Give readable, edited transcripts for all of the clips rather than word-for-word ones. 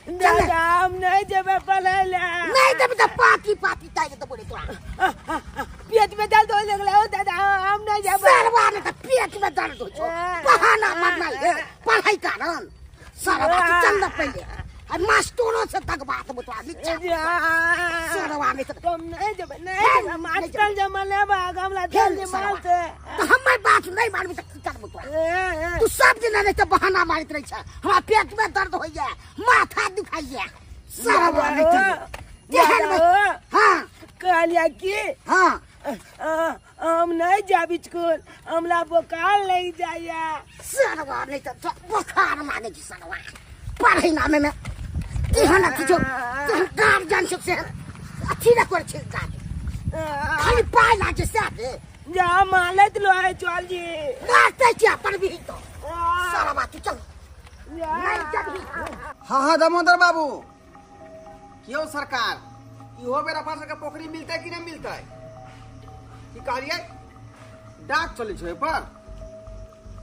चल दादा हम नहीं जेबै पढ़ै ले। नहीं देबै तऽ पाती पाती ताकि देबो रे तोरा। पेट में दर्द होए लगलै ओ दादा, हम नहीं जेबै। सरवा ने तऽ पेट में दर्द होइ छौ, बहाना बनल हे पढ़ै कारण। सरवा तू चल न पहिले, आ मास्टरो से तक बात बतवा नीचा। सरवा नहीं तऽ हम नहीं जेबै, नहीं जेबै मास्टर जमा लेबै हमरा जल्दी मारते। तऽ हमर बात नहीं मानबी तऽ की करबो तोरा? तू सब दिन नहीं तऽ बहाना मारैत रहै छ, हमरा पेट में दर्द होइया, माथा दुखाइया। सरवा नहीं चल तेहन में। हाँ कहलिया की? हाँ हम नहीं जाब स्कूल, हमरा बोखार लग जाइया। सरवा नहीं तऽ बोखार माने छी सरवा पढ़ै नामे में केहन अथी छौ, तेहन गार्जियन छौ से अथी नहि करै छै, काज खाली पाइ लागै छै सएह रे। जा मालैत लो चल जी। मारते छियै पढ़बही तो सरवा तू चल नहीं जबही। हाँ हाँ दामोदर बाबू, क्यों सरकार इहो बेर अपना सबके पोखरी मिलतै कि नहीं मिलतै? की कहलियै? डाक चलै छै पर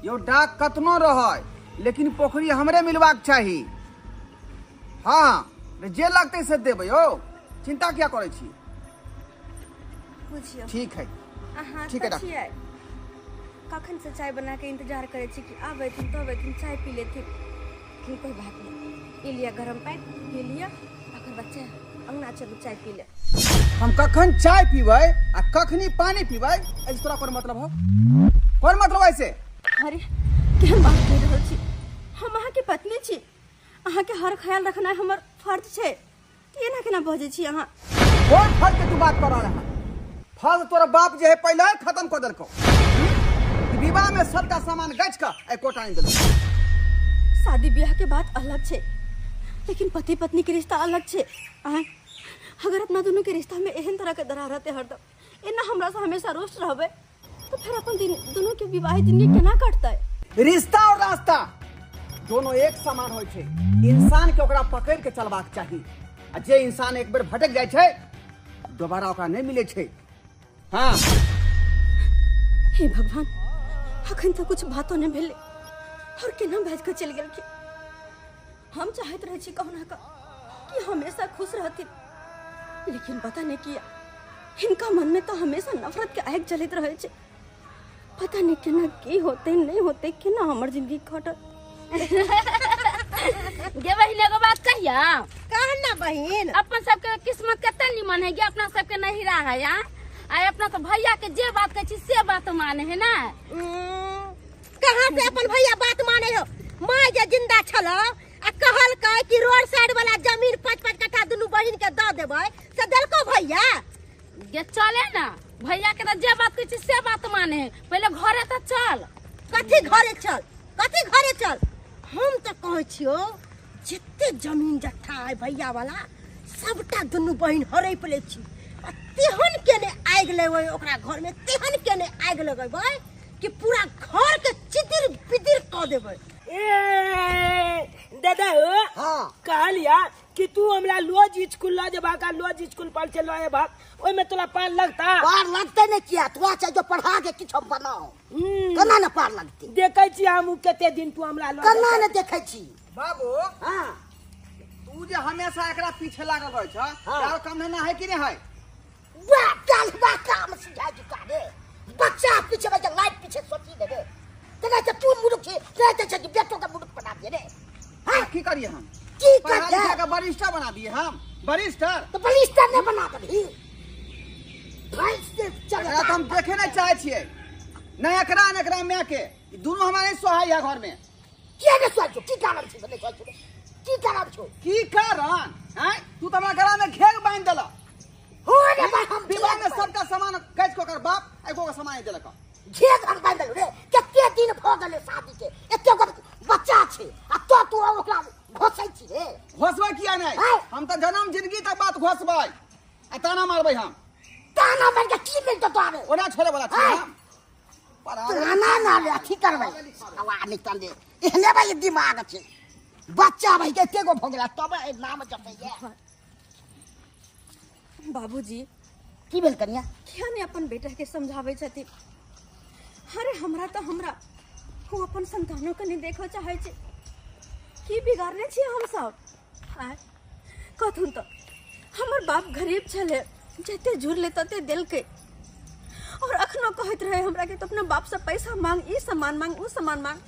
यौ, डाक कतनो रहै लेकिन पोखरी हमरे मिलबाक चाही। हाँ जे लगतै से देबै यौ, चिंता किया करै छी? बुझियौ ठीक है अहाँ ठीक है। तऽ छियै कखन से चाय बना के इंतजार करै छी कि आबैथिन तब अयथिन चाय पी लेथिन, लेकिन कोई बात नहीं, ई लिअ गरम पानि पी लिअ, ओकर बाद चाय अंगना चलू चाय पी ले। हम कखन चाय पीबै आ कखनी पानी पीबै एहिसँ तोरा कोन मतलब हो? कोन मतलब ऐसे? अरे केहन बात कहि रहल छी, हम अहाँके पत्नी छी, अहाँके हर ख्याल रखनाइ हमर फर्ज छै, केना केना बजै छी अहाँ? कोन फर्ज के तू बात कर रहल है? फर्ज तोरा बाप जे है पहले ही खत्म कर देलको, विवाह में सबटा सामान गच के एकोटा नहीं देलको। शादी ब्याह के बात अलग छै लेकिन पति पत्नी के रिश्ता अलग छै। आँय अगर अपना दोनों के रिश्ता में एहन तरह के दरार रहते हरदम, एना हमरा से हमेशा रोस्ट रहबै तो फिर अपन दोनों के विवाहित जिंदगी केना कटतै? रिश्ता और रास्ता दोनों एक समान होइ छै, इंसान के ओकरा पकड़ के चलबाक चाही, आ जे इंसान एक बेर भटक जाइ छै दोबारा ओकरा नहीं मिले छै। हाँ हे भगवान, अखन तक कुछ बातो नहीं भेलै और केना भाजि के चलि गेलखिन। हम चाहैत रहै छी कहुना कऽ कि हमेशा खुश रहथिन, लेकिन पता नहीं किया हिनका मन में तो हमेशा नफरत के आगि जलैत रहै छै। पता नहीं केना की होतै नहीं होतै, केना हमर जिंदगी कटत। गे बहिन एगो बात कहिया? कह ना बहिन। अपन सबके किस्मत कते निमन है गे, अपना सबके नहिरा है या आ अपना तो भैया के जे बात कहै छी से बात माने है ना। कहाँ से अपन भैया बात माने हो? माँ जे जिंदा छल आ कहलकै कि रोड साइड वाला जमीन 5-5 कट्ठा दुनू बहिन के दऽ देबै, से देलको भैया? गे चले ना, भैया के तो जे बात कहै छी से बात माने है, पहिले घरे तऽ चल। कथी घरे चल, कथी घरे चल? हम तऽ कहै छियौ जते जमीन जत्था है भैया वाला सबटा दुनू बहिन हड़प लै छी, आ तेहन केने आगि लगेबै ओकरा घर में, तेहन केने आगि लगेबै कि पूरा घर के चितिर बितिर कऽ देबै। ए दादा हो। हाँ कहलिया कि तू हमरा रोज स्कूल ल जेबाक आ रोज स्कूल पर से ल एबाक, ओहिमे तोरा पार लगता? पार लगते नहीं किया, तोरा चाहे जो पढ़ा के किछु हम बनाओ, केना ने पार लगते? देखै छी हम कते दिन तू हमरा ल केना ने देखै छी बाबू। हाँ तू जे हमेशा एकरा पीछे लागल रहै छ, हाँ। यार कम ना है कि नहीं है? वाह कालवा काम सिखा चुका रे, बच्चा पीछे बच्चा लाइफ पीछे सोची देबे तेना से तू मूर्ख छी, तेना से बेटो के मूर्ख बना दिए रे। हाँ की करिए हम? की पढ़ा कर लिखा के बरिस्टर बना दिए हम, बरिस्टर तो बरिस्टर नहीं बना दही भाई से चल। एकरा तो हम देखे नहीं चाहे छियै, न एकरा न एकरा माय के, ई दुनू हमारे सोहाई है घर में। किया ने सोचो की कारण छै नहीं सोचो की कारण छौ? की कारण हैं? तू तो हमरा गला में घेर बांध देला। हो रे भाई, हम विवाह में सबका सामान गैस को कर बाप एगो के सामान देलक। घेर हम बांध देलु रे, कते दिन भ गेलै शादी के, एते गो बच्चा छै आ तो तू ओकरा घोसै छी रे। घोसबै किया नहीं? हाँ। हम तो जन्म जिंदगी तक बात घोसबै आ ताना मारबै हम। ताना मार के की मिलतौ तोरा? ओना छोड़े वाला छी हाँ। हम। ताना ना ले अथी करबै हवा निकल दे, एहने भाई दिमाग छै बच्चा भाई के एते गो भ गेला तब नाम जपैया। बाबूजी की भेल कनिया? किया नहीं अपन बेटा के समझाबै छथिन? अरे हमरा तो हमरा वो अपन संतानों के नहीं देखो चाहे छे, की बिगाड़ने छियै हम सब? आय कहथुन तऽ हमर बाप गरीब छलै, जते जुड़लै तते देलकै। और अखनो कहैत रहे हमरा के तो अपना बाप से पैसा मांग, ई सामान मांग, ऊ सामान मांग।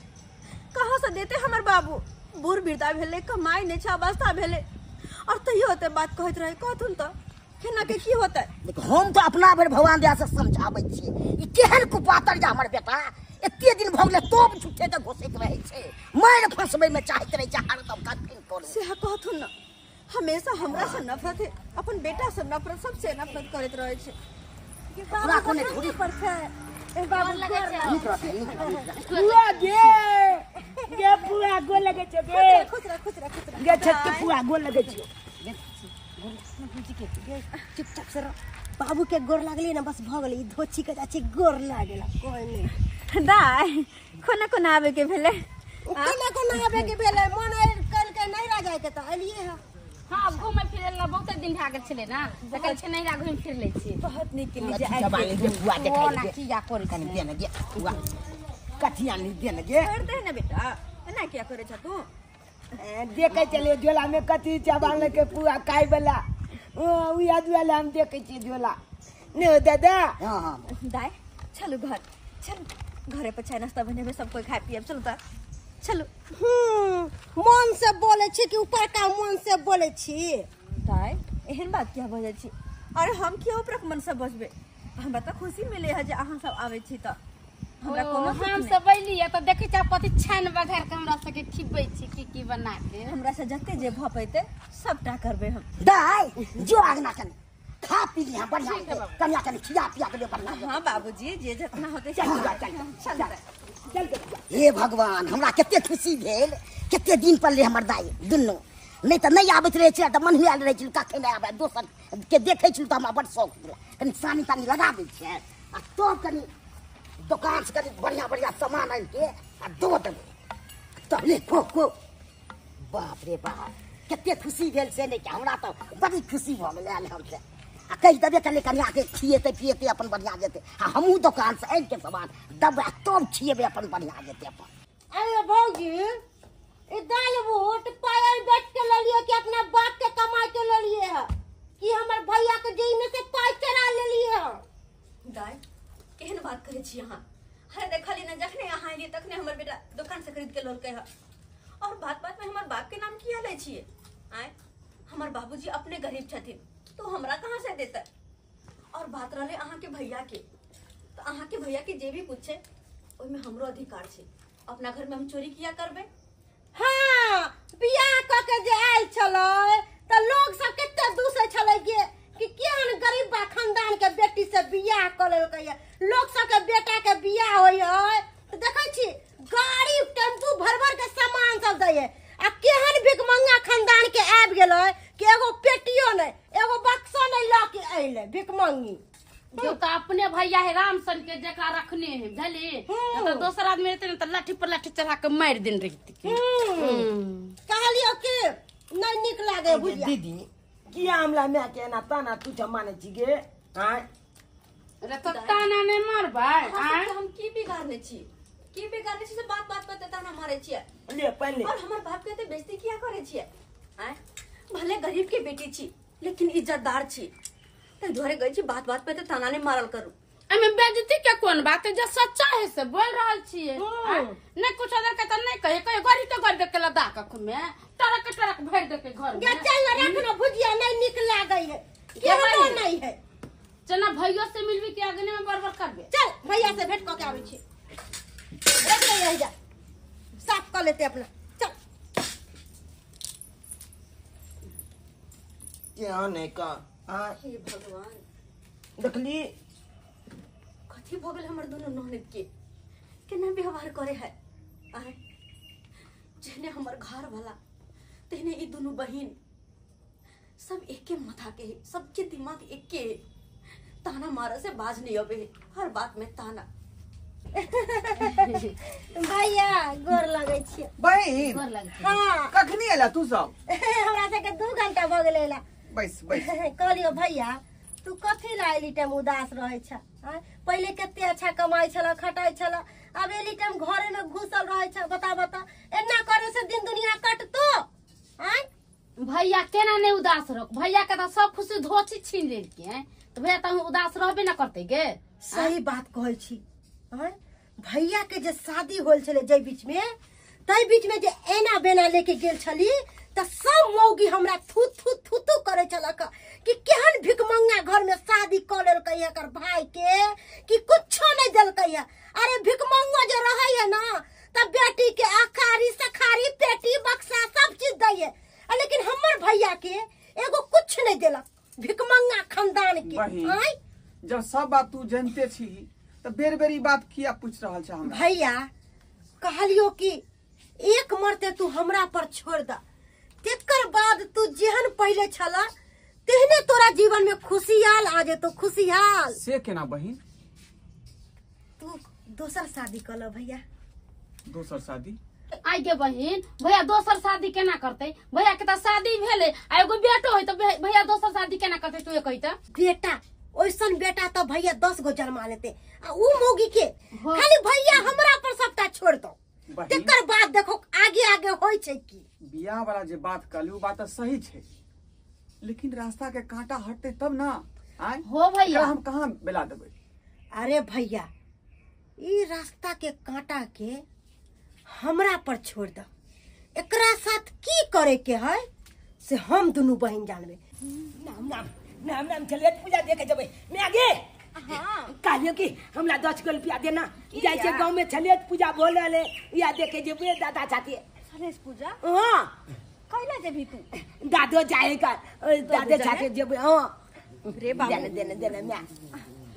कहाँ से देते हमर बाबू? बूढ़ वृद्धा भेलै, कमाई नहि छै, अवस्था भेलै, और तैयो ओते बात कहैत रहे। कहथुन तऽ केना के की होतै? देख, हम तऽ अपना भरि भगवान दया से समझाबै छियै, ई केहन कुपातर जा हमर बेटा, एते दिन भऽ गेलै तोप झूठे के घोसैत रहै छै, मारि फंसबै में चाहैत रहै छै हरदम, कखन करू। सेह कहथुन न, हमेशा हमरा से नफरत है, अपन बेटा से नफरत, सबसे नफरत करैत रहै छै। पूरा कोने थोड़ी पर छै ए बाबू, गोर लगै छै। नीक रहतै, नीक रहतै, नीक रहतै। बुआ गे, गे बुआ गोर लगै छै गे। खुश रह, खुश रह, खुश रह। गे छत के बुआ गोर लगै छै। चुपचाप से रह, बाबू के गोर लागली ना, बस भऽ गेलै। ई धोची के जाइ छै गोर लागेला, कोई नहीं। दाय, कोना कोना आबे के भेलै? कोना कोना आबे के भेलै, मन कल के नहीं रह जाय के तऽ एलियै हँ। हाँ, घूमे फिरे ला बहुत दिन भए गेल छलै ना, तऽ कहै छै नैहरा घुमि फिर लै छी। बहुत नीक केली जे कथी आबि जवानी गे बुआ देखाइ कोना गे, किया करै कनि छै? दे ने गे बुआ, कथी आनली दे ने गे। छोड़ि दे ने बेटा, एना किया करै छ तू? देखै छलियै झोला में कथी चावल के पुआ खाय वाला, उएह दुआरे हम देखै छियै झोला ने हो दादा। हाँ हाँ। दाय, चलू घर, चलू घरे पर चाय नाश्ता बनेबै, सब कोई खाय पियब। चलू तऽ चलू। मन से बोलै छी कि ऊपर का मन से बोलै छी? दाय, एहन बात किया बजै छी? अरे हम किया ऊपरक मन से बजबै? हमरा तऽ खुशी मिलै है जे अहाँ सब आबै छी, तऽ हमरा कोनो ओ, दुख हम नहि। सब अयलियै तऽ देखै छियै कथी छानि बघारि के हमरा सबके खिबै छी, की की बना के। हमरा से जते जे भऽ पेतै सबटा करबै हम। दाय, जो आगना कनि खा पी ली, बढ़िया कनिया कनि खिया पिया के बढ़िया। हाँ बाबूजी, जे जितना होतै। चल बुआ, चल चल चल। हे भगवान, हमरा कते खुशी भेल, कते दिन पर ले हमर दाई दुनू, नहि तऽ नहि आबैत रहै छै, तऽ मन हुआयल रहै छै कखन आबै। दोसर के देखै छी तऽ हमरा बड़ शौक भेल। कनि सानी तानी लगा दै छियै आ तब कनि दोकान से कनि बढ़िया बढ़िया सामान आनि के आ दऽ देबै, तब ले खो खो। बाप रे बाप, कते खुशी भेल से नहि कि हमरा तऽ बड़ी खुशी भऽ गेल। आयल हम से आ कहि देबे कनि कनिया के, खिएतै पिएतै अपन बढ़िया जेतै, आ हमहूँ दोकान से आनि के सामान देबै आ तब खिएबै, अपन बढ़िया जेतै अपन। अरे भौजी, ई दाल बूट पायल बेच के लेलिए कि अपना बाप के कमाई के लेलिए है, कि हमर भैया के जेब में से पाई चुरा लेलिए है? दाय, केहन बात करै छी अहाँ? अरे देखली ने, जखने अहाँ एलियै तखने हमर बेटा दोकान से खरीद के लौलकै है। और बात बात में हमर बाप के नाम किया लै छियै? आँय, हमर बाबूजी अपने गरीब छथिन, तो हमरा कहाँ से देतै? और बात रहलै अहाँके भैया के, तऽ अहाँके भैया के जे भी कुछ छै ओहिमे हमरो अधिकार छै। अपना घर में हम चोरी किया करबै? हाँ, बियाह कऽ के जे आयल छलै तऽ लोग सब कते दूसै छलै गे कि केहन गरीब बा खानदान के बेटी से बियाह कऽ लेलकै। लोग सबके बेटा के बियाह होइ है तऽ देखै छी गाड़ी टेम्पू भर भर के सामान सब दै है, आ केहन भिखमंगा खानदान के आबि गेलै कि एगो पेटियो नहि, एगो बक्सो नहि लऽ के अयलै भिखमंगी। जो तो अपने भैया है रामसन के जकरा रखने है, बुझली? तो दोसर आदमी रहते ने तऽ लाठी पर लाठी चढ़ा के मारि देने रहिते। कहलियो कि नहि नीक लागे भुजिया। दीदी, किया हमरा माय के एना ताना तू मानै छी गे? आँय रे, तो ताना नहि मारबै? अहाँ आँय सबके हम की बिगाड़ने छी, की बिगाड़ने छी से बात बात पर ताना मारै छियै? ले पहिले। और हमर बाप के एते बेइज्जती किया करै छियै? आँय, भले गरीब के बेटी छी लेकिन इज्जतदार छी, ताहि दुआरे कहै छी बात बात पे तऽ ताना नहि मारल करू। एहिमे बेइज्जती के कोन बात है? जे सच्चा है से बोल रहल छियै। आँय, नहि कुछ अदर के तऽ नहि कहे कहे, गरी तो गरी देके लदा कख में टरक टरक भरि देके घर गे में। चल ने, रख ने भुजिया, नहीं नीक लागे है, केहनो नहीं है। चना भैयो से मिलबी के अगने में बड़बड़ करबे? चल, भैया से भेंट कऽ के आबै छी। रख दे यही, जा साफ कऽ लेते अपना, चल। केहन है का? आँय हे भगवान, देखली? कथी भऽ गेल हमर दुनू ननद के? केना व्यवहार करे है? आँय, जेहने हमर घर वाला तेहने ई दुनू बहिन, सब एके माथा के है, सबके दिमाग एके है। ताना मारे से बाज नहीं अबे है, हर बात में ताना। भैया, गोर लगै छियै। बहिन। गोर लगै छै। हाँ। कखनी एला तू सब? हमरा सबके 2 घंटा भऽ गेलै एला। बैस बैस। कहलियो भैया, तू कथी ला एली टाइम उदास रहै छ? आँय? पहिले कते अच्छा कमाइ छल, खटाइ छल, आब एली टाइम घरे में घुसल रहै छ। बता बता, एना करे से दिन दुनिया कटतो? आँय? भैया केना नहीं उदास रहो, भैया के तो सब खुशी धोची छीन लेलके हैं, तो भैया तो उदास रहबे ना करते गे। सही बात कहै छी। भैया के जे शादी होल छले जै बीच में, तै बीच में जे एना बेना लेके गेल छली त सब मौगी हमरा थू थू थू थू करे छलक कि केहन भिखमंगा घर में शादी क लेलकै एकर भाई के, कि कुछो नहीं देलकै। अरे भिखमंगा जे रहै है ना त बेटी के अखारी सखारी पेटी बक्सा सब चीज दैये, लेकिन हमर भैया के एगो कुछ नहीं देलक भिखमंगा खानदान के। आय जब सब बात तू जानते छी त बेर बेर ई बात किया पूछ रहल छ हमरा? भैया कहलियो कि एक मरते तू हमरा पर छोड़ द, तेकर बाद तू जेहन पहले छला तेहने तोरा जीवन में खुशियाल आ जेतो, खुशियाल। से केना बहिन? तू दोसर शादी कर ल भैया। दोसर शादी? आई गे बहिन, भैया दोसर शादी केना करते? भैया के त शादी भेले आ एगो बेटो है, त भैया दोसर शादी केना करते तू कहि त? बेटा ओइसन बेटा त भैया 10 गो जन्मा लेते, आ उ मौगी के खाली भैया हमरा पर सबटा छोड़ दो, तेकर बाद देखो आगे आगे होय छै। की बियाह वाला जे बात कहलू बात सही छै, लेकिन रास्ता के कांटा हटते तब ना। आय हो भैया हम कहां बेला देबै? अरे भैया ई रास्ता के कांटा के हमरा पर छोड़ द, एकरा साथ की करे के है से हम दुनू बहिन जानबे। नाम नाम नाम नाम चलिए पूजा देखे जबे मैं आगे। हां कहलियो कि हमरा 10 गो रुपया देना, जाय छै गांव में चलिए पूजा बोल रहले या देखे जेबे दादा चाची। सलेश पूजा? हां कैला जेबी तू? दादो जाएगा, दादे चाचे जेबे। हां रे बाबू देना देना देना मैं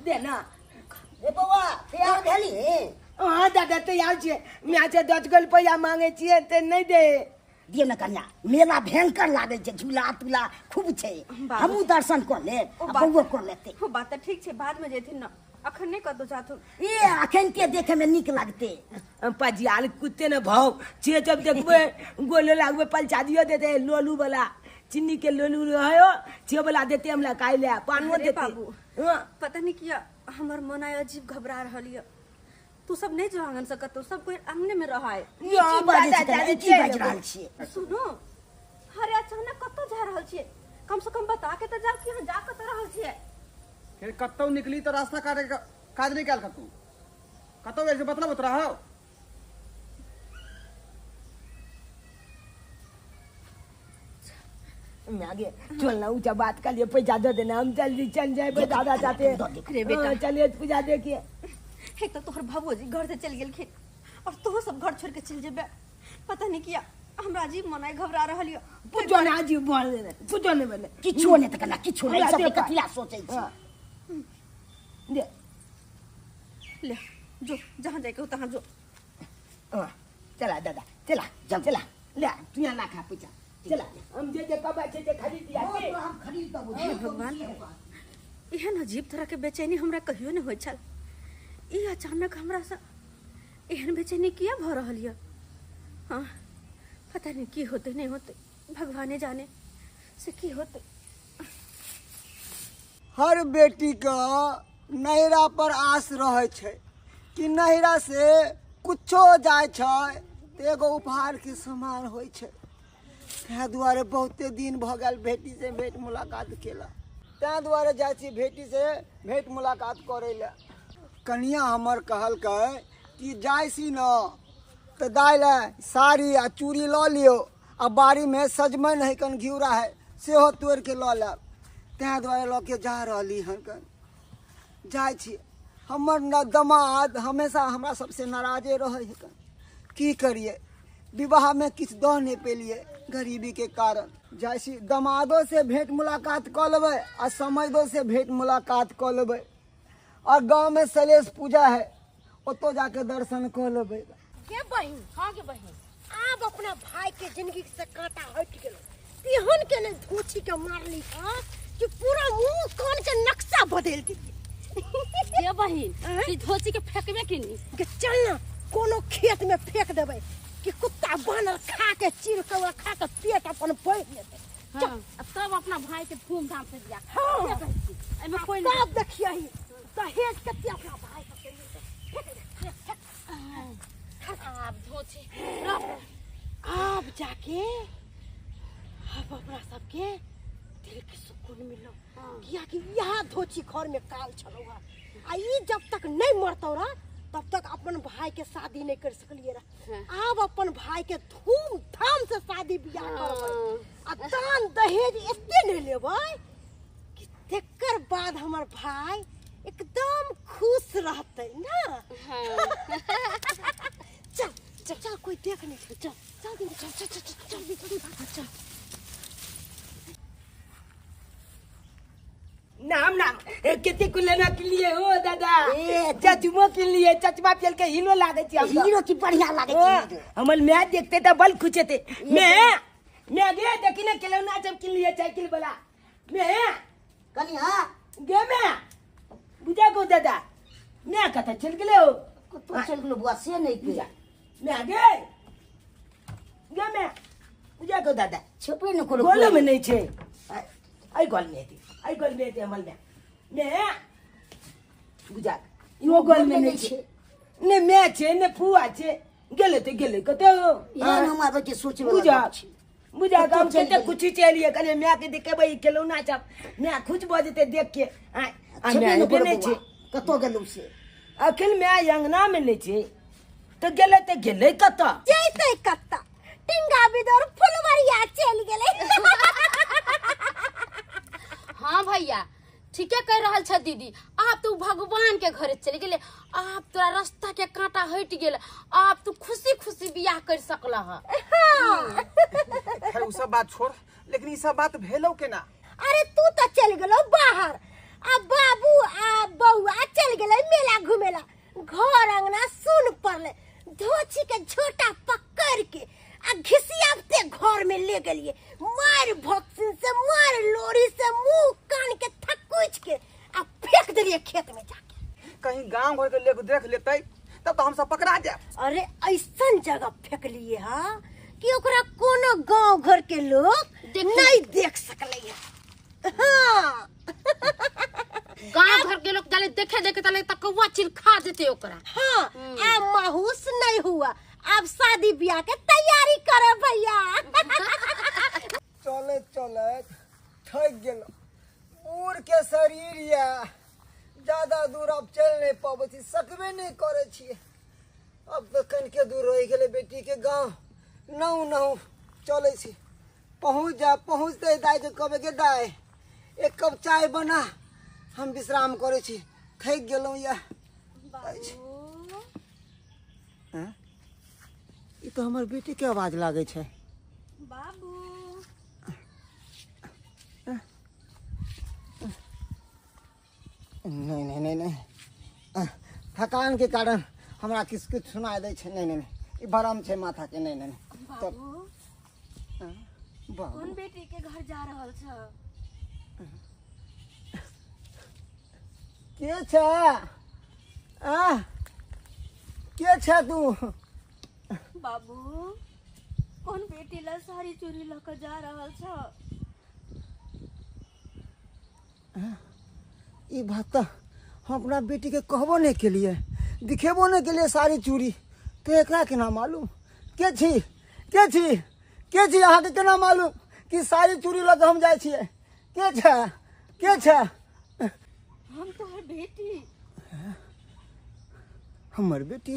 देना। ए बौआ तैयार भेली? हां दादा तैयार छियै, मैं से 10 गो रुपया मांगे छियै ते नहीं दे। दियौ न कन्या, मेला भयंकर लागे छै, झूला तूला खूब छै, हमहूँ दर्शन कर लेब आ बौओ कर लेतै। ओ बात त ठीक छै, बाद में जेथिन न, अखन नहीं कतौ जाथुन। ए अखन के देखे में नीक लगते। पजियाल कुत्ते न भाव छे, जब देखबे गोले लागबे पलचादियो देते, लोलू वाला चीनी के लोलू रहो छे वाला देते हमरा काई ले पानो देते। बाबू पता नहीं किया हमर मन आय अजीब घबरा रहल य। तू सब नहीं जो आंगन से कतौ, सब कोई आंगने में रहा है। की बाजि रहल छियै? सुनो, अरे अचानक कतौ जा रहल छियै? कम से कम बता के त जाओ कि यहाँ जा कतौ रहल छियै। फिर कतौ निकली तो रास्ता काटे काज नहीं काल तू कतौ ऐसे मतलब उतरा हो। मैं आगे चल ना ऊंचा बात कर लिए पैसा दे देना, हम जल्दी चल जाए दादा चाहते। रे बेटा चलिए पूजा देखिए। एक तो तोहर बाबूजी घर से चल गेलखिन और तोहो सब घर छोड़ के चल जेबे, पता नहीं किया हमरा अजीब मन घबरा रहल य। पूजो ना अजीब बोल देने, पूजो नहीं बने किछो नहीं त कना किछो नहीं, सब कथिला सोचै छी। दे ले जो जहां जाए के हो तहां जो। चला दादा चला चला ले तू यहाँ ना खा पैसा, चला हम जे जे कबा छै जे खरीद दिया के हम खरीद देबो। हे भगवान, एहन अजीब तरह के बेचैनी हमरा कहियो नहीं होय छल, ई अचानक हमरा से एहन बेचैनी किया भ रहल य? हां पता नहीं की होते नहीं होते, भगवाने जाने से की होते। हर बेटी का नैहरा पर आस रहे छै कि नैहरा से कुछो जाय छै त एगो उपहार के समान होय छै। तैं दुआरे बहुते दिन भ गेल बेटी से भेंट मुलाकात केला, तैं दुआरे जाइ छी बेटी से भेंट मुलाकात करे ला। कनिया हमर कहलकै कि जाइ छी न त दाइ ले साड़ी आ चूड़ी ल लियो, आ बाड़ी में सजमनि है कन घिउरा है सेहो तोड़ के ल लेब। तैं दुआरे लऽ के जा रहली हन कन जाइ छी। हमर न दमाद हमेशा हमरा सबसे नाराजे रहै है कन, की करिए विवाह में किछु दऽ नहीं पेलिए गरीबी के कारण। जाइ छी दमादो से भेंट मुलाकात कऽ लेबै आ समैदो से भेंट मुलाकात कऽ लेबै, और गाँव में सलेश पूजा है ओतो जाके दर्शन कऽ लेबै। के बहिन? हाँ के बहिन, आब अपना भाई के जिंदगी से कांटा हट गेलो, तिहन के ने धोछी के मारली हां कि पूरा मुंह कान के नक्शा बदल दी। के बहिन ई धोछी के फेंकबे कि नी? के चल ना कोनो खेत में फेंक देबै कि कुत्ता बानर खा के चीर के खा के पेट अपन भर लेतै। हां तब अपना भाई के धूमधाम से बियाह। हां एमे कोई तब देखियही दहेज कते अपना भाई के मिलतै। फेंक दे, फेंक। आब धोछी आब जाके अब अपना सबके दिल के सुकून मिलो, कियाकि यहाँ धोची घर में काल छलो हा। आ ई जब तक नहीं मरतौ रहा तब तक अपन भाई के शादी नहीं कर सकलिए रहा। अब अपन भाई के धूमधाम से शादी बियाह करबै आ दान दहेज एते नहीं लेबै कि तेकर बाद हमर भाई एकदम खुश रहतै ना। चल चल चल, कोई देख नहीं चल चल चल चल चल चल चल चल चल। नाम नाम कितने कुलेना के लिए हो दादा, चचुमो के लिए चचमा पेल के हीरो लागे छी, हीरो की बढ़िया लागे छी। हमर मैच देखते त बल खुचे थे। मैं गे देखी ने खिलौना सब किन लिए साइकिल वाला। मैं कनी हां गे मैं बुझा को दादा मैं कथा चल गेलो, तो चल गेलो बुआ से नहीं के। मैं गे गे मैं बुझा को दादा छुपे न कोनो गोल में नहीं छे, आई गोल में थी, आई गोल में थी हमल में। मैं बुझा यो गोल में नहीं छे, ने मैं छे ने फुआ छे, गेले ते गेले कते यार हमरा बच्चे सोचे वाला बुझा बुझा काम के कुछ चलिए कने मैं के देखेबै खेलौना सब मैं खुश भ जेते देख के। आ आ मैं नहीं छे कतो गेलौ से अखिल मैं अंगना में नहीं छे तो गेले ते गेले कत जैते कत टिंगा बिदोर फुलवरिया चल गेले। हाँ भैया ठीके कह रहल छ दीदी, आप तू भगवान के घरे चल गेले, आप तोरा रास्ता के कांटा हट गेल, आप तू खुशी खुशी बियाह कर सकला ह। खैर उ सब बात छोड़, लेकिन ई सब बात भेलो केना? अरे तू तो चल गेलो बाहर, आ बाबू आ बउआ चल गेले मेला घुमेला, घर अंगना सुन पड़ले, धोछी के झोटा पकड़ के आ घिसियाबते घर में ले गेलिए, मार भक्सिन से मार लोरी से मुंह कान के थकुच के आ फेंक देलिए खेत में जाके। कहीं गांव घर के लोग देख लेते तब तो हम सब पकड़ा जाए। अरे ऐसन जगह फेंकलिए हा कि ओकरा कोनो गांव घर के लोग नहीं देख सकले। हाँ गांव घर के लोग जाले देखे देखे तले तक कौआ चिल खा देते ओकरा। हाँ आ माहूस नहीं हुआ, अब शादी ब्याह के तैयारी करे भैया। चले चले थक गेलो, बूढ़ के शरीर या ज्यादा दूर अब चल नहीं पाबै छी, सकबे नहीं करे छी। अब तो कनके दूर रह गेले बेटी के गांव, नौ नौ चले छी, पहुँच जा, पहुँचते दाई के कहबे के दाई एक कप चाय बना, हम विश्राम करे छी, थक गेलहुँ। या ई तो हमर बेटी के आवाज लागे छै। बाबू नहीं नहीं नहीं नहीं, थकान के कारण हमरा किछु किछु सुनाई दै छै। नहीं नहीं नहीं, ई भरम छै माथा के। नहीं नहीं नहीं, बाबू कोन बेटी के घर जा रहल छ? के छ? आ के छ तू? बाबू कोन बेटी ला साड़ी चूड़ी ल के जा रहल छ? ई बात त हम अपना बेटी के कहबो नहीं के लिए, दिखेबो नहीं के लिए साड़ी चूड़ी, तो एकरा केना मालूम? के छी के छी के छी अहाँके केना मालूम कि साड़ी चूड़ी लऽ के हम जाइ छियै? के छ के छ? हम तोहर बेटी। हमर बेटी?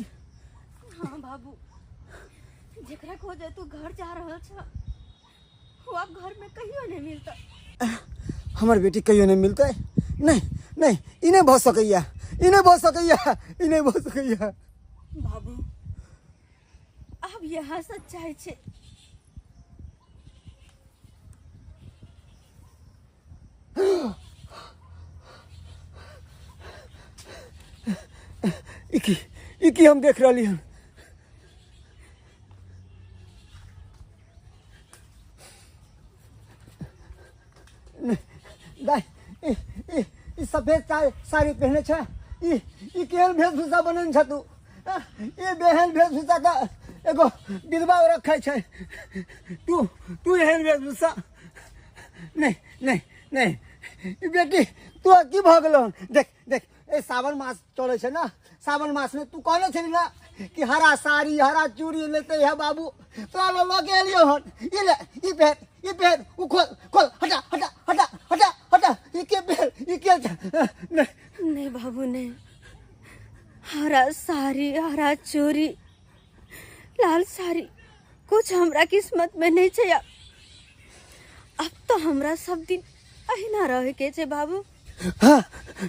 हाँ बाबू, जेकरा खोजे तू घर जा रहल छ वो अब घर में कहियो नहीं मिलता। हमर बेटी कहियो नहीं मिलतै? नहीं नहीं, ई नहीं भऽ सकैया, ई नहीं भऽ सकैया, ई नहीं भऽ सकैया। बाबू अब यहाँ सच्चाई छे। ई की हम देख रहली हन? दाइ ई सफेद साड़ी पहने छ, ई ई केहन वेशभूषा बनल छ तू? ई बेहन वेशभूषा त एगो विधवा रखै छै, तू तू एहन वेशभूषा? नहीं नहीं नहीं, ई बेटी तू की भऽ गेलौ? देख देख ए सावन मास चले छै ना, सावन मास में तू कहने छली ना कि हरा साड़ी हरा चूड़ी लेते है बाबू, तोरा ल के एलियो हन। ई ले, ई पहन, ई पहन, उ खोल खोल, हटा हटा हटा हटा हटा, ई के पहन, ई के। नहीं बाबू नहीं, हरा साड़ी हरा चूड़ी लाल साड़ी कुछ हमरा किस्मत में नहीं छै। अब तो हमरा सब दिन अहिना रहे के छै बाबू। हाँ,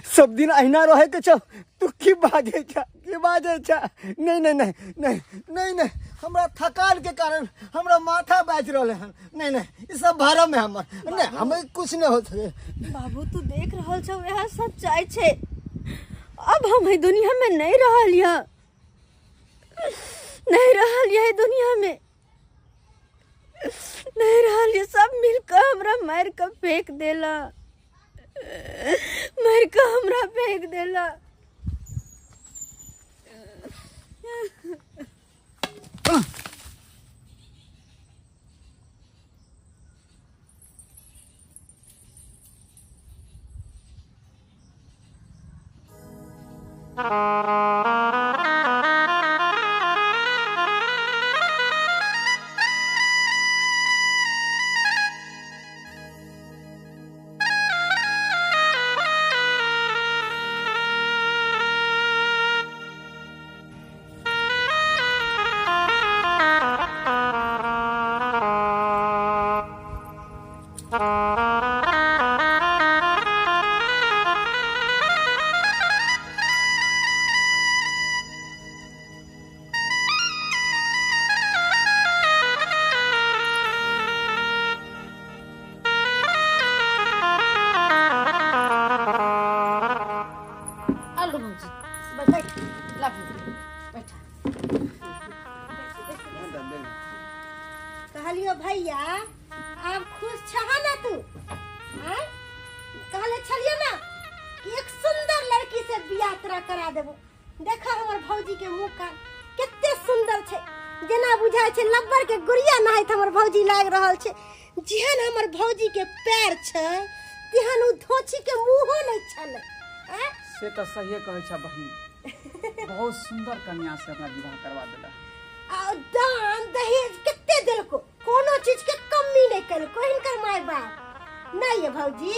सब दिन अहिना रहे के छौ। तू की बाजे छा, की बाजे छा? नहीं नहीं नहीं नहीं नहीं नहीं, हमरा थकान के कारण हमरा माथा बाज रहले हन। नहीं नहीं, ई सब भरम है हमर, नहीं हमें कुछ नहीं होत है। बाबू तू देख रहल छौ यह सच्चाई छै। अब हम ई दुनिया में नहीं रहल या, नहीं रहल यही दुनिया में नहीं रहल। ये सब मिलकर हमरा मार के फेंक देला, मार के हमरा फेंक देला। कहलियो भैया आप खुश छह ना तू? कहले छलियो ना कि एक सुंदर लड़की से बियाह तोरा करा देबो। देखा हमर भौजी के मुंह कान कते सुंदर छै, जेना बुझाय छै लब्बर के गुड़िया नहाइत हमर भौजी लाग रहल छै। जेहन हमर भौजी के पैर छै तेहन उ धोछी के मुंहो नै छलै। से त सहिए कहै छ बहिन, बहुत सुंदर कन्या से हमरा विवाह करवा देला। आ दान दहेज कते देलको, कोनो चीज के कमी नहीं कलको हिनकर माय बाप। नहीं ये भौजी,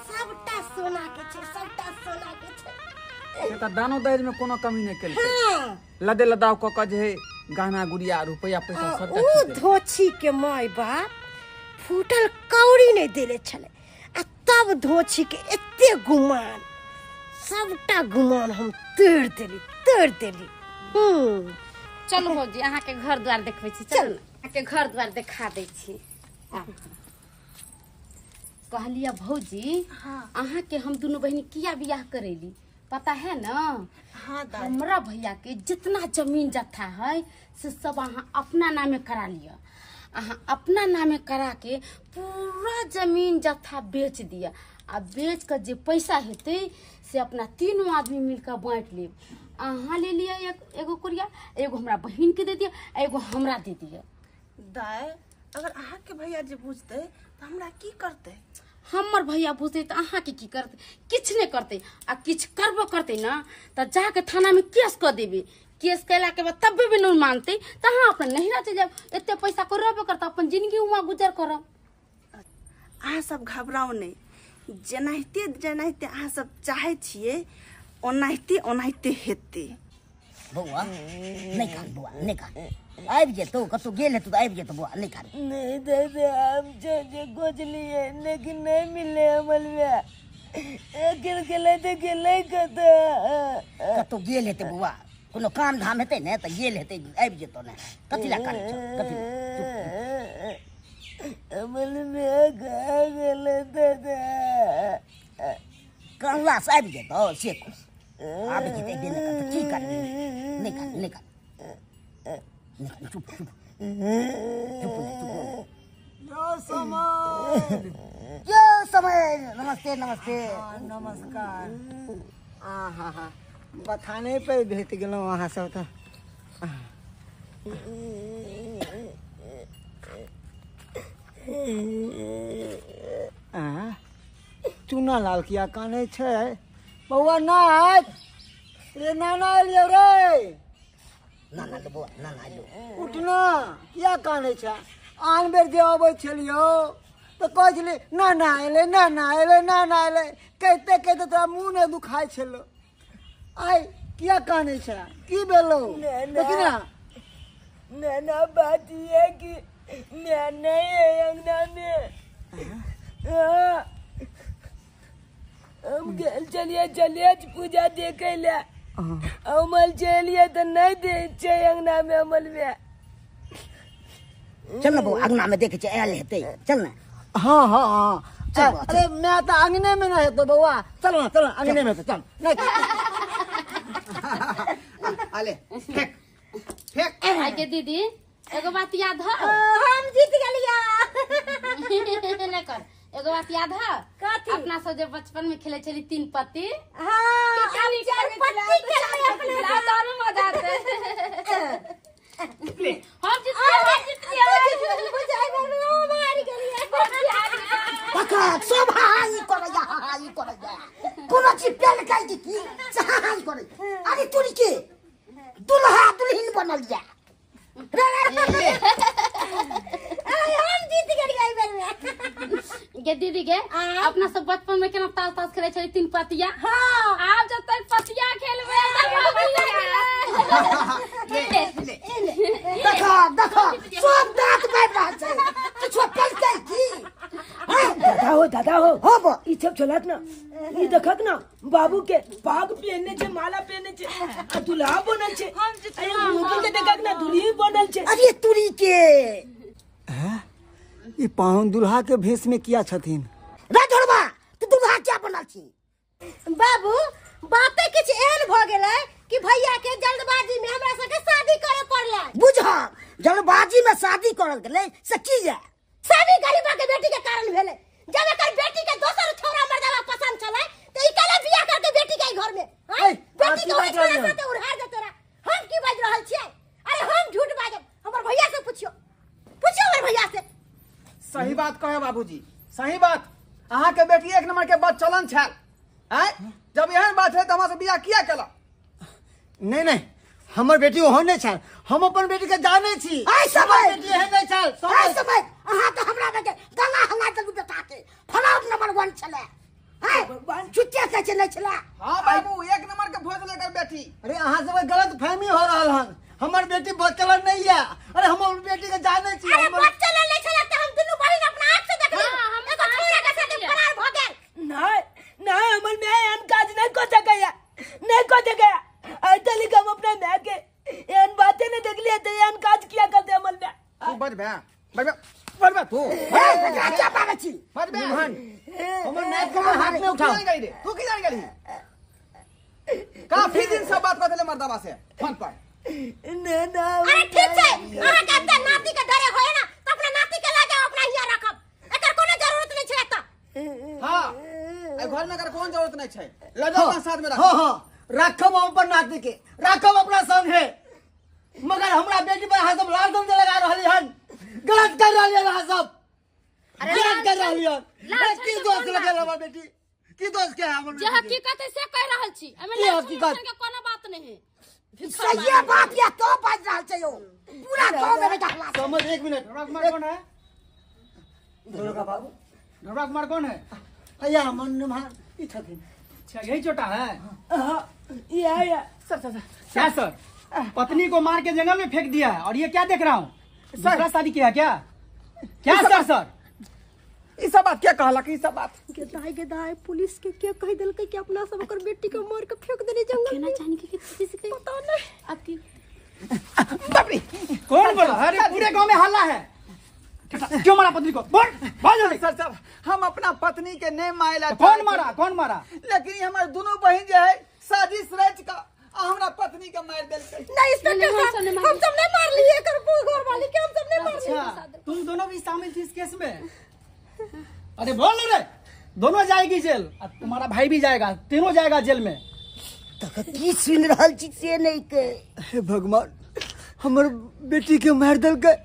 सबटा सोना के छै, सबटा सोना के छै। से त दानो दहेज में कोनो कमी नहीं केलकै। हां, लदे लदाव क क जे गहना गुड़िया रुपया पैसा सबटा। उ धोछी के माय बाप फूटल कौड़ी नहीं देले छले, आ तब धोछी के एते गुमान, सबटा गुमान हम तोड़ देली, तोड़ देली। चलू भौजी अहाँ के घर द्वार देखबै छी। चलू अहाँ के घर द्वार देखा दै छी। कहलिया भौजी, अहाँ के हम दुनू बहिनी किया बियाह करेली पता है ना? हाँ, हमरा भैया के जितना जमीन जत्था है से सब अहाँ अपना नामे करा लिया। अहाँ अपना नामे करा के पूरा जमीन जत्था बेच दिया, आ बेच कर जे पैसा हेतै से अपना तीनों आदमी मिलकर बाँटि लेब। अहाँ ले लिया एगो कुरिया, एगो हमरा बहिन के दे दिया, एगो हमरा दे दिया। दाय अगर अहाँ के भैया जे बुझते तो हमरा की करते? हमर भैया बुझते तो अहाँ के की करते? किछु नहीं करते। आ किछु करबो करते ना तो जाके थाना में केस कर देबे। केस कैला के बाद तब भी नहीं मानते तो अहाँ अपना नहिरा चलि जाब। एते पैसा को रहबे करता, अपन जिंदगी वहाँ गुजर करब। अहाँ सब घबराउ नहीं, जेनाहिते जेनाहिते अहाँ सब चाहे छियै ओनाहिते ओनाहिते हेतै। बौआ नहीं कान, बौआ नहीं कान, आबि जेतौ, कतौ गेल हेतौ तऽ आबि जेतौ बौआ, नहीं कान। नहीं दादा, हम जो खोजलिए लेकिन नहीं मिले हमर। गेलै तऽ गेलै कतऽ? कतौ गेल हेतै बौआ, कोनो काम धाम हेतै ने तऽ गेल हेतै, आबि जेतौ ने। कथी लए कानै छौ, कथी? हमर कहाँ गेलै दादा? कहला से आबि जेतौ से खुश आबि जेतै, एबे नहि करतौ, की करबै? नहि कान, नहि कान, नहि कान, चुप चुप चुप चुप। यो समय, यो समय। नमस्ते नमस्ते। नमस्कार। आ हा हा, बथाने पर भेट गेलहुँ अहाँ सब तऽ। चूना लाल किया कानै छै बौआ नाच रे नाना एलियो रे नाना लो बौआ नाना लो उठना किया कानै छै आन बेर जे अबै छलियो तऽ कहै छली नाना एलै नाना एलै नाना एलै कहिते कहिते तोरा मुँह नहि दुखाइ छलो आइ किया कानै छै की भेलौ देखी ना नाना बात ये है कि मैं नहीं है अंगना में। हाँ, हम गेल चलिए चलिए पूजा देखे ले अमल चलिए तो नहीं दे छे अंगना में अमल में। चल ना बौआ अंगना में देखे छै आयल हेतै चल ना। हाँ हाँ हाँ चल बौआ, अरे मैं तो अंगने में ना हेतौ बौआ चल ना चल अंगने में चल नहीं अले फेंक फेंक। आइ के दीदी एगो बात याद है? हम जीत गेलिया। नहीं कर एगो बात याद है? कथी? अपना सब जे बचपन में खेले छली तीन पत्ती। हाँ अब चार पत्ती खेलबै अपना सब। दारू मजा आते। हम जीत गए हम जीत गए। बुझाइ भेल हम हारि गेलियै। देखो सब हाई करैया हाई करैया कोनो चीज पेल खाइ की की से हाई करै। अरे तुरी के दुल्हा दुल्हन बनल जा रे रे हम जीत गेलियै एहि बेर में। गे दीदी गे अपना सब बचपन में केना ताश ताश खेले छली तीन पतिया। हाँ आब जब तक पतिया खेलबै देखो देखो सब दांत बैठ रहल छै किछो पेलकै की। दादा हो दादा हो हो बो ई सब चलत ना ई देखत ना बाबू के पाग पहनने छे माला पहनने छे आ दुल्हा बनल छे। अरे मुकी के देखत ना दुल्ही बनल छे। अरे तुरी के ई पाहुन दुल्हा के भेष में किया छथिन? रे झोड़बा तू दुल्हा क्या बनल छी? बाबू बाते किछु एहन भ गेलै कि भैया के जल्दबाजी में हमरा सबके शादी करे पड़लै। बुझ जल्दबाजी में शादी करल गेलै से की ये सभी गरीबा के बेटी के कारण भेलै। जब एकर बेटी के दोसर छोरा मर्दावा पसंद छलै त ई काले बियाह करके बेटी के घर में ऐ, बेटी के की ओहि बाजि छोरा रहलियै? साथे उड़ार दे तोरा। हम की बाजि रहल छियै? अरे हम झूठ बाजब? हमर भैया से पुछियो पुछियो हमर भैया से। सही बात कहे बाबूजी सही बात। अहाँ के बेटी एक नंबर के बद चलन छल आय जब एहन बात है त हमरा से बियाह किया केला? नहीं नहीं हमर बेटी ओहन नहीं छल हम अपन बेटी के जानै छी। ऐ समय हमर बेटी एहन नहीं छल। ऐ समय अहाँ तऽ हमरा लगे गला हला देलू बेटा के फलाव नंबर 1 छलै। हैं छुट्टे कहै छै नहि छलै। हाँ बाबू एक नंबर के भोज लेकर बेटी। अरे अहाँ सबके गलत फहमी हो रहल हन हमर बेटी बचलन नहीं है। अरे हम अपन बेटी के जानै छी। अरे बचलन नहीं छलै त हम दुनू बहिन अपना आँख से देखली। हाँ, हम एगो छोरा के साथे फरार भ गेल। नहीं नहीं हमर my एहन काज नहीं कर सकैया नहीं कर सकैया। आइ तलिक हम अपना my के एहन बाते नहीं देखलियै त एहन काज किया करते हमर my? तू बच बे बच बे बच बे तू हे बेटा क्या बात छी? बच बे हमर नाक के हाथ में तू उठाओ। की जान गई रे तू की जान गई? काफी दिन से बात करते मर्दावा से फोन पर। ना ना अरे ठीक छै अहाँ के एते नाती के डरे होय ना त अपना नाती के ला जाओ अपना हिया रखब एकर कोनो जरूरत नहीं छै एतऽ। हाँ ए घर में एकर कोन जरूरत नहीं छै ल जाओ अपना साथ में रख। हाँ हाँ राखब हम अपन नाती के राखब अपना संगे मगर हमरा बेटी पर अहाँ सब लाल दम लगा रहली हन। गलत कर रहली हन अहाँ सब गलत कर रहली हन। की दोष लगल हमर बेटी की दोष के है हमर जे बेटी के? हकीकत है से कह रहल छी एमे की लाल हकीकत? के कोनो बात नहीं है। सही बात ये तो बाज रहल छै यौ पूरा गांव में बेटा हल्ला। समझ एक मिनट घबरा कुमार कौन है? दरोगा बाबू घबरा कुमार कौन है? अया मन मान ई छथिन। अच्छा यही छोटा है। हाँ या सर सर क्या सर पत्नी को मार के जंगल में फेंक दिया है और ये क्या देख रहा हूँ दूसरा शादी किया क्या? क्या सर सर ई सब बात क्या कहलक ई सब बात? के दाई पुलिस के के कहि देलकै कि अपना सब ओकर बेटी के मार के फेंक देने जंगल केना में। जान के किसी के पता नहीं अब की बाप रे कौन बोला? अरे पूरे गांव में हल्ला है क्यों मारा पत्नी को? बोल बोल जल्दी। सर सर हम अपना पत्नी के नहीं मायला। कौन मारा कौन मारा? लेकिन हमारे दोनों बहन जो है साजिश रच का हमरा पत्नी के मार देलकै। नहीं इंस्पेक्टर साहब हम सब नहीं मार लिए एकर घर वाली के हम सब नहीं मार लिए। अच्छा तुम दोनों भी शामिल थी इस केस में? अरे बोल रे दोनों जाएगी जेल और तुम्हारा भाई भी जाएगा तीनों जाएगा जेल में। तक की सुन रहल छी से नहीं के। हे भगवान हमर बेटी के मार देलकै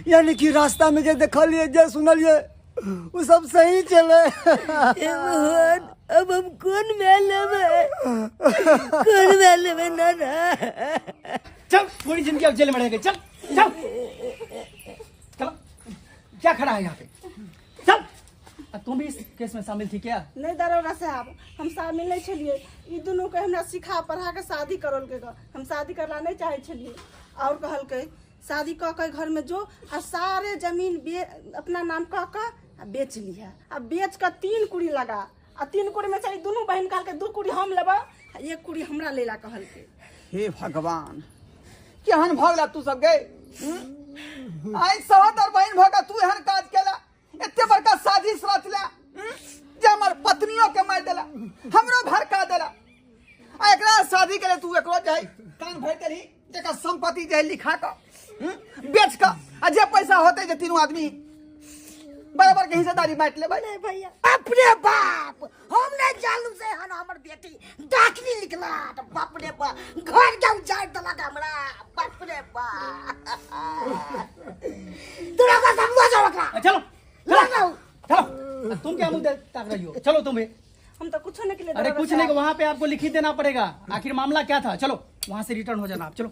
यानी कि रास्ता में जे देखलियै जे सुनलियै वो सब सही चले। हे भगवान, अब हम कौन में लेबे, कौन में लेबे नाना। चल पूरी जिंदगी अब जेल में रहेगी। चल चल चलो, क्या खड़ा है यहाँ पे, चल। तुम भी इस केस में शामिल थी क्या? नहीं दरोगा साहब, हम शामिल नहीं छलिए। ई दुनू के हमरा सिखा पढ़ा के शादी करल के, हम शादी करला नहीं चाहे छलिए। और कहलकै शादी कऽ के घर में जो आ सारे जमीन अपना नाम कह के आ बेच लिहा, आ बेच के 3 कुड़ी लगा, आ 3 कुड़ी में से दुनू बहन कहलकै 2 कुड़ी हम लेबै, 1 कुड़ी हमरा लेला कहलकै। हे भगवान, केहन भऽ गेला तू सब गे? आइ सहोदर बहन भऽ के तू एहन काज केला, एते बड़का साजिश रचला जे हमर पत्नियों के मारि देला, हमरो भड़का देला। आ एकरा शादी के तू एकरो जे कान भरि देलही, जेकर संपत्ति जे लिखा के बेच के आ जे पैसा होते जे तीनों आदमी बराबर के हिस्सेदारी बांट लेबै। नहीं भैया, अपने बाप हम नहीं जानू से हन हमर बेटी डाकनी निकला तो बाप रे बाप घर के उजाड़ देलक हमरा। बाप रे बाप, तोरा का सब लऽ जाओ एकरा। चलो चलो चलो, तुम क्या मुंह ताक रही हो? चलो तुम भी। हम तो कुछ नहीं के। अरे कुछ नहीं, वहाँ पे आपको लिखित देना पड़ेगा आखिर मामला क्या था। चलो वहाँ से रिटर्न हो जाना आप, चलो।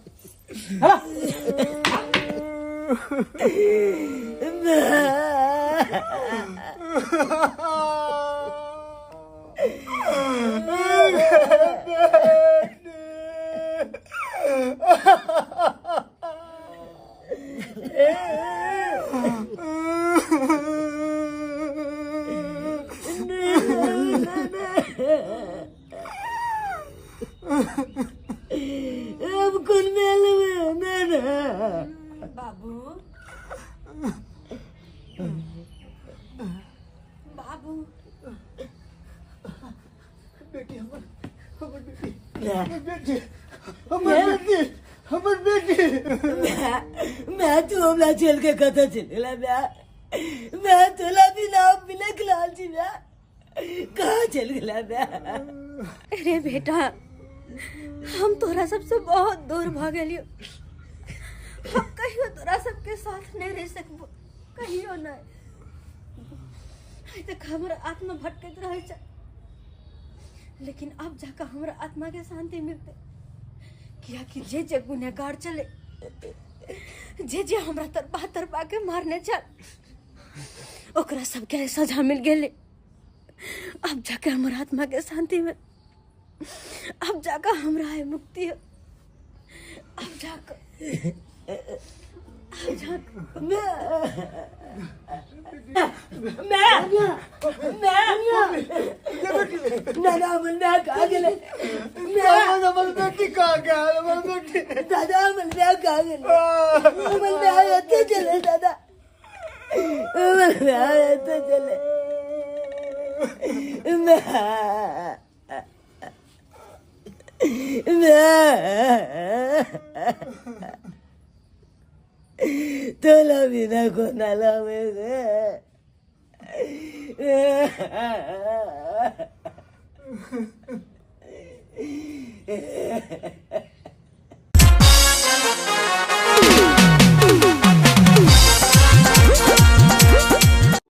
अब कौन में बाबू, बाबू बेटी, हमर हमर बेटी, बेटी हमर बेटी, हमर बेटी। मैं तू हमरा चल के कथा चलेला, मैं तोला भी नाम मिले लाल जी, मैं कहाँ चल गला मैं? अरे बेटा, हम तोरा सबसे बहुत दूर भऽ गेलियो, हम कहियो तोरा सबके साथ नहीं रह सकबो, कहियो नहीं। तक हमर आत्मा भटकैत रहे छै, लेकिन अब जाकर हमरा आत्मा के शांति मिलते, कियाकि जे जे गुनहगार चले, जे जे हमरा तरपा तरपा के मारने चल, ओकरा सबके सजा मिल गेलै। अब जाकर हमर आत्मा के शांति में, अब जाकर हमरा है मुक्ति, अब जाकर, अब जाकर मैं नाना अमन मैं कहाँ गेलै? हमर बेटी कहाँ गेल? हमर बेटी दादा अमन मैं कहाँ गेलै? अमन मैं एते चले दादा, अमन मैं एते चले। मैं तोला बिना कोणाला मिळेल।